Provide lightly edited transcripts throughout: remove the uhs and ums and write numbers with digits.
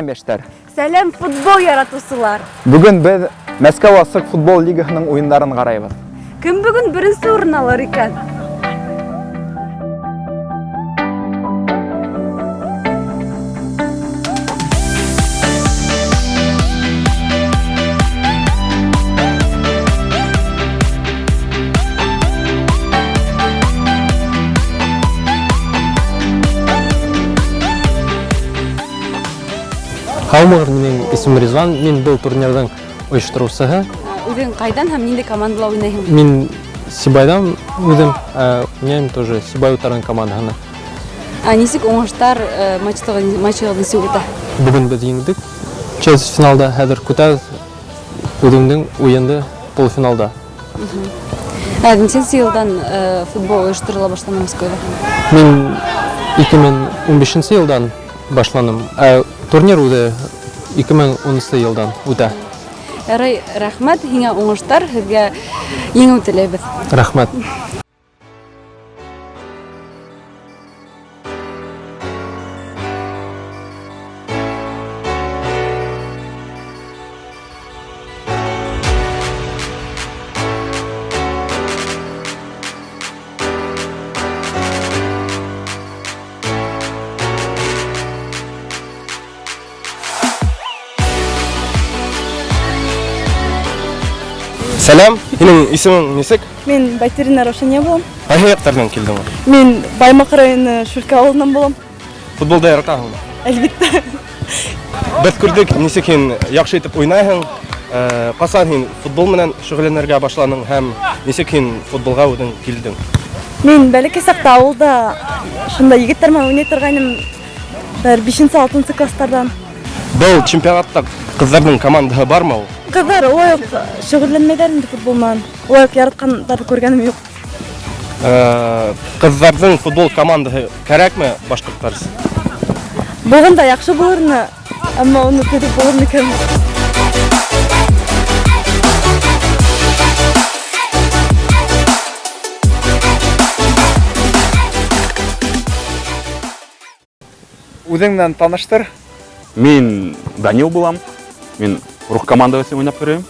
Сәләм, йәштәр! Сәләм, футбол яратыусылар! Бөгөн беҙ Мәскәү асыҡ футбол лигаһының уйындарын ҡарайбыҙ. Кем бөгөн беренсе урын алыр икән? Һаумыһығыҙ, минең исемем Ризван, мин был турнирҙың ойоштороусыһы. Үҙең ҡайҙан һәм ниндәй командала уйнайһың? Мин Сибайҙан үҙем, уйнайым тоже Сибай утарын командаһына. Ә нисек уңыштар, матчығыҙ нисек үтә? Бөгөн беҙ еңдек. Четвертьфиналда хәҙер көтәбеҙ үҙеңдең уйынды полуфиналда. Ә нисәнсе йылдан футбол ойошторола башланы Мәскәүҙә? Мин 2015 йылдан башланым. Ә турнир үҙе 2010 йылдан үтә. Ярай, рәхмәт, һиңә уңыштар, һеҙгә еңеү теләйбеҙ. Рәхмәт. Сәләм, һинең исемең нисек? Мин Байтерина Раушания булам. Ҡайһы яҡтарҙан килдең? Мин Баймаҡ районы Шүлкә ауылынан булам. Футболды яратаһыңмы? Әлбиттә. Беҙ күрҙек, нисек һин яҡшы итеп уйнайһың. Ҡасан һин футбол менән шөғөлләнергә башланың һәм нисек һин футболға үҙең килдең? Мин бәләкәй саҡта ауылда шунда егеттәр менән уйнай торғайным. Бер бишенсе, алтынсы класстарҙан. Был чемпионатта ҡыҙҙарҙың командаһы бармы ул? Ҡыҙҙар улай уҡ шөғөлләнмәйҙәр инде футбол менән. Улай уҡ яратҡандарҙы күргәнем юҡ. Ҡыҙҙарҙың футбол командаһы кәрәкме башҡорттар өсөн? Булғанда яҡшы булыр ине, әммә уны төҙөп булыр микән? Үҙең менән таныштыр. Мин Данил булам. Мин Рух командасы уйнап йөрөйөм.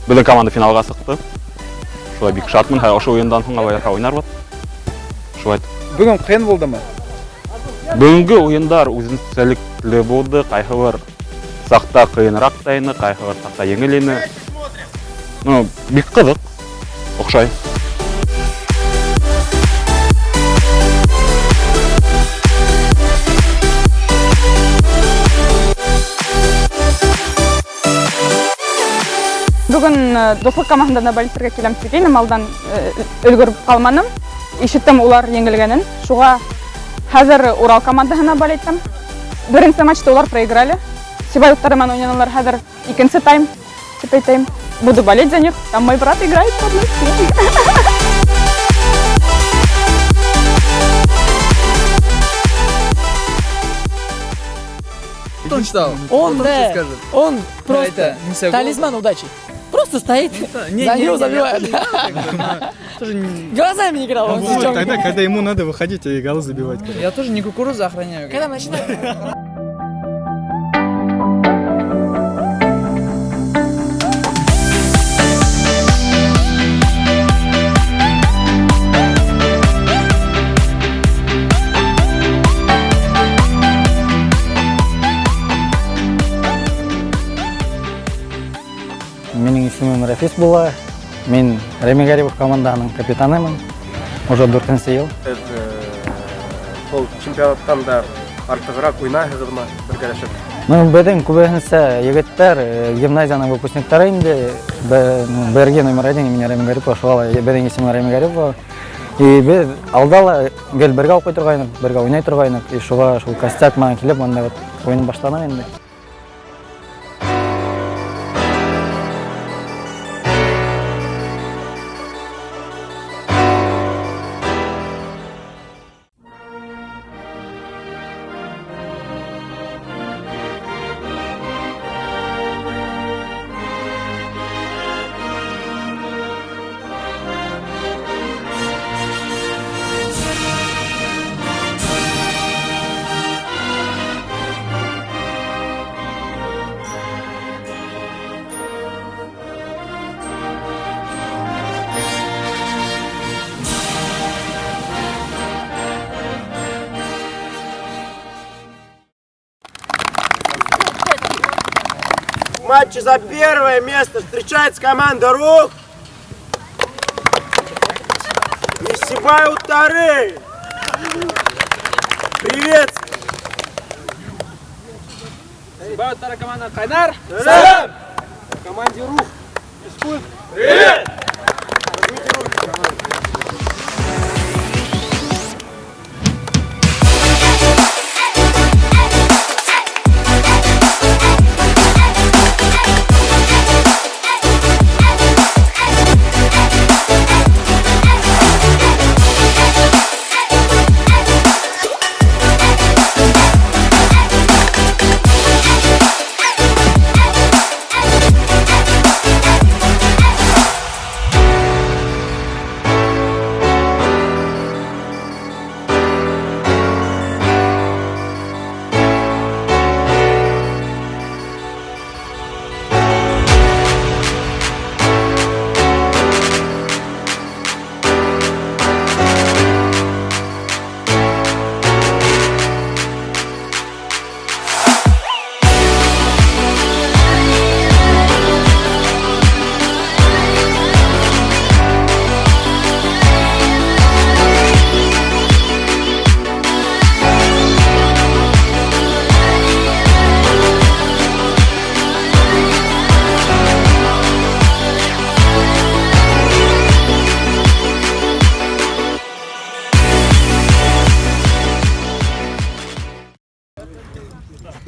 Беҙҙең команда финалға сыҡты. Шулай бик шатмын. Һәм ошо уйындан һуң алай уйнарбыҙ. Шулай. Бөгөн ҡыйын булдымы? Бөгөнгө уйындар үҙенсәлекле булды. Ҡайһы бер саҡта ҡыйыныраҡ та ине, ҡайһы бер саҡта еңел ине. Бик ҡыҙыҡ, оҡшай. Бөгөн дуҫлыҡ командаһына болеть итергә киләм тигәйнем, алдан өлгөрөп ҡалманым. Ишеттем улар еңелгәнен. Шуға хәҙер Урал командаһына болеть итәм. Беренсе матчта улар проиграли. Сибай уттары менән уйнанылар, хәҙер икенсе тайм, тип әйтәйем. Буду болеть за них. Там мой брат играет в одной теме. Он читал. Он, Потом да, что скажет? он просто Это не всё талисман удачи. Просто стоит, Не, за не, него не, забивает. я тоже не знаю, как бы, но тоже не- Глазами играл он, Вот, девчонка. тогда, когда ему надо выходить и голы забивать, короче. Я тоже не кукурузу охраняю. Когда начинает. Минең исемем Рафис була. Мин Реми Гарипов командаһының капитанымын. Уже дүртенсе йыл. Һеҙ был чемпионаттан да артығыраҡ уйнайһығыҙмы бергәләшеп? Беҙҙең күбеһенсә егеттәр, гимназияның выпускниктары инде. БРГ номер один имени Реми Гарипова, шуға ла беҙҙең исем Реми Гарипова. И беҙ алда ла гел бергә уҡый торғайныҡ, бергә уйнай торғайныҡ. И шуға шул костяк менән килеп, бында вот уйын башлана инде. матче за первое место встречается команда «Рух» и Сибай Утары. Приветствую! Сибай Утары команда Кайнар. Сәләм! Команде Рух. Физкульт. Привет! Пожмите руки, команда.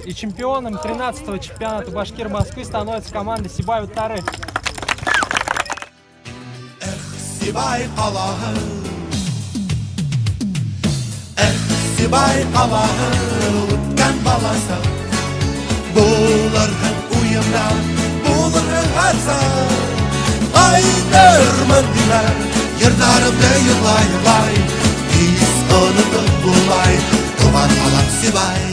И чемпионом 13-го чемпионата Башкир Москвы становится команда Сибай Утары. Сибай ҡалаһы, эх, Сибай ҡалаһы, үткән баласаҡ. Булырһың уйымда, булырһың һәр саҡ. Ҡайтырмын тимә, йырҙарымды йырлай-йырлай, һис онотоп булмай, тыуған ҡалам Сибай.